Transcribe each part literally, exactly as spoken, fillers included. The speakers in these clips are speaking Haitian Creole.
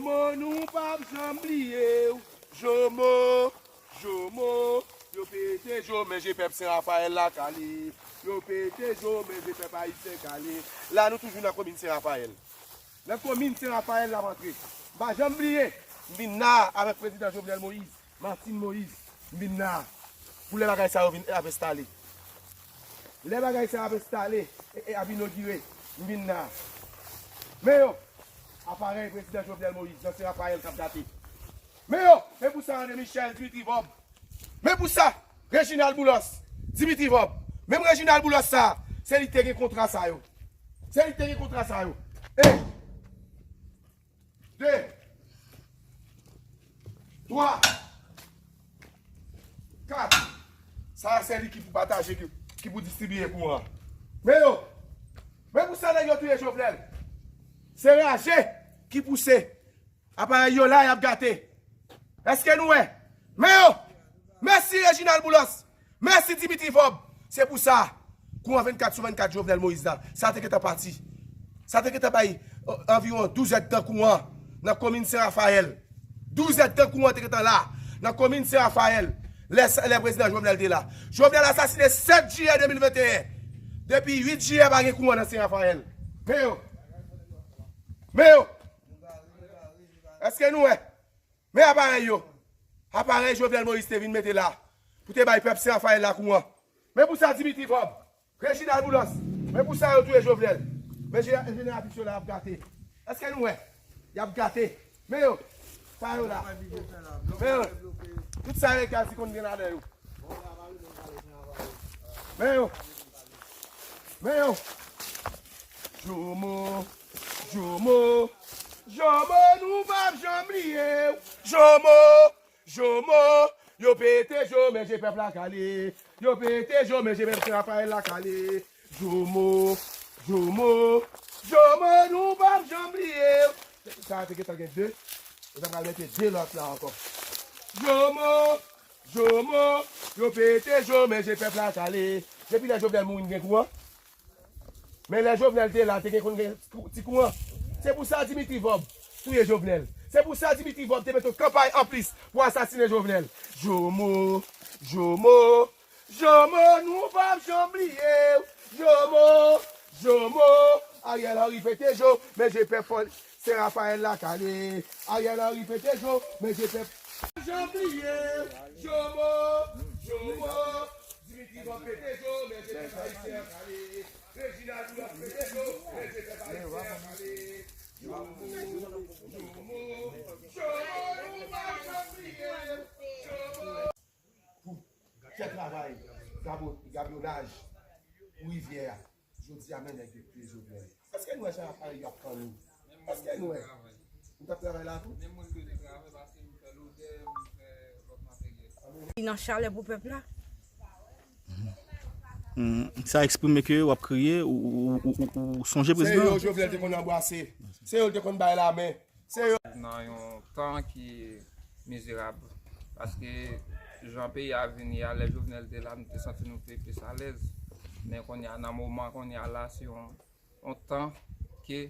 Jomo, nou p ap janm bliye w. Jomo, Jomo, yo pete Jomo, men je pèp Sen Rafayèl la kale. Yo pete Jomo, men je pèp ayisyen kale. La, nou toujou nan komin Sen Rafayèl. Nan komin Sen Rafayèl la m antre. M pa janm bliye, m vin la avèk prezidan Jovenel Moïse, Martine Moïse, m vin la pou lè bagay sa yo vin ap enstale. Lè bagay sa ap enstale e, e ap inogire, m vin la. Men yo, aparèy prezidan Jovenel Moïse nan Sen Rafayèl k ap gate. Men yo, men pou sa André Michel, Dimitri Vorbe. Men pou sa, Reginald Boulos, Dimitri Vorbe. Menm Reginald Boulos sa, se li te gen kontra sa yo. Se li te gen kontra sa yo. E, de, twa, kat. Sa a se li ki pou pataje, ki, ki pou distribiye kouran. Men yo, men pou sa nèg yo touye Jovenel. Se raje ki pouse aparèy yo la, y ap gate. Èske nou wè? Men yo! Mèsi Reginald Boulos! Mèsi Dimitri Vorbe! Se pou sa, kouran vennkat sou vennkat Jovenel Moïse la, sa te gentan pati. Sa te gentan bay, o, anviwon douz èdtan kouran nan komin Sen Rafayèl. Douz èdtan kouran te gentan la nan komin Sen Rafayèl. Lè, lè prezidan Jovenel te la. Jovenel asasine sèt jiyè de mil venteyen. Depi uit jiyè pa gen kouran nan Sen Rafayèl. Men yo! Men yo! Èske nou wè? Men aparèy yo. Aparèy Jovenel Moïse te vin mete la pou te bay pèp Sen Rafayèl la kouran. Men pou sa Dimitri Vorbe, Reginald Boulos, men pou sa yo touye Jovenel. Men je-, jeneratris yo la ap gate. Èske nou wè? Y ap gate. Men yo. Sa yo la. Men yo. Tout sa yo egal si konn gen ladan yo. Men yo. Men yo. Jomo, Jomo, Jomo, nou p ap janm bliye w. Jomo, Jomo, yo pete Jomo, men je pèp la kale. Yo pete Jomo, men je pèp Sen Rafayèl la kale. Jomo, Jomo, Jomo, nou p ap janm bliye w. Sa a te gentan gen de. Yo ta pral mete de lòt la ankò. Jomo, Jomo, yo pete Jomo, men je pèp la kale. Depi lè Jovenel mouri, n gen kouran. Men lè Jovenel te la, te gen konn gen kou-, ti kouran. Se pou sa Dimitri Vorbe touye Jovenel. Se pou sa Dimitri Vorbe te mete yon kanpay anplis pou asasinen Jovenel. Jomo, Jomo, Jomo, nou p ap janm bliye w. Jomo, Jomo, Ariel Henry pete Jomo, men je pèp fò Sen Rafayèl la kale. Ariel Henry pete Jomo, men je pèp. Janm bliye, Jomo, Jomo, Dimitri Vorbe pete Jomo, men je pèp ayisyen kale. Reginald Boulos pete Jomo, men je pèp ayisyen kale. Jomo, Jomo, Jomo, nou p ap janm bliye, Jomo. Pou fè travay gabo-, gabyonaj pou rivyè a. Jodi a, men nèg yo touye Jovenel. Èske nou wè jan aparèy yo ap kanni? Èske nou wè? Nou t ap travay la tou? Li nan chalè pou pèp la. Hmm, sa eksprime ke w ap kriye, ou, ou, ou, ou, ou sonje prezidan? Se yo Jovenel te konn anbrase. Se yo l te konn bay lamen. Se yo. Nan yon tan ki mizerab. Paske jan peyi a vin ye a, lè Jovenel te la, nou te santi nou te plis alèz. Men kounye a, nan moman kounye a la, se yon, yon tan ke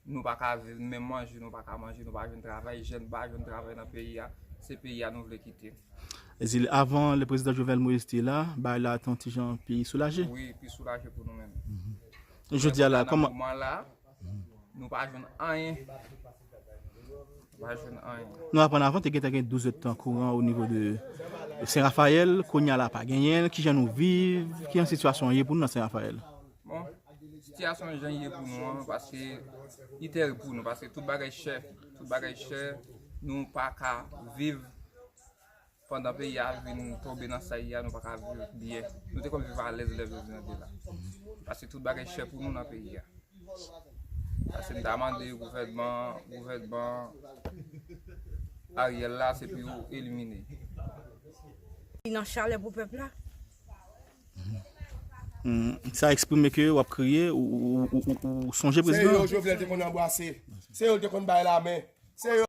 nou pa ka viv, menm manje, nou pa ka manje, nou pa jwenn travay, jèn pa jwenn travay nan peyi a. Se peyi a nou vle kite. Ezil, avan lè prezidan Jovenel Moïse te la, bagay la te yon ti jan pi soulaje? Wi, pi soulaje pou nou menm. Mhm. Jodi a la, kòman? Nan moman la, nou pa jwenn anyen. Nou pa jwenn anyen. Nou aprann avan te gentan gen douz èdtan kouran o nivo de Sen Rafayèl, kounye a la pa genyen l. Kijan nou viv? Kijan sitiyasyon an ye pou nou nan Sen Rafayèl? Bon, sitiyasyon jan ye pou nou an, paske li tèrib pou nou, paske tout bagay chè, tout bagay chè, nou pa ka viv. Pandan peyi a vin tonbe nan sa ye a, nou pa ka viv byen. Nou te konn viv alèz lè Jovenel te la. Paske tout bagay chè pou nou nan peyi a. Paske m ta mande gouvènman, gouvènman Ariel la, se pou yo elimine. Li nan chalè pou pèp la. Hmm, sa eksprime ke w ap kriye, ou, ou, ou, ou, ou sonje prezidan? Se yo Jovenel te konn anbrase. Se yo l te konn bay lamen. Se yo.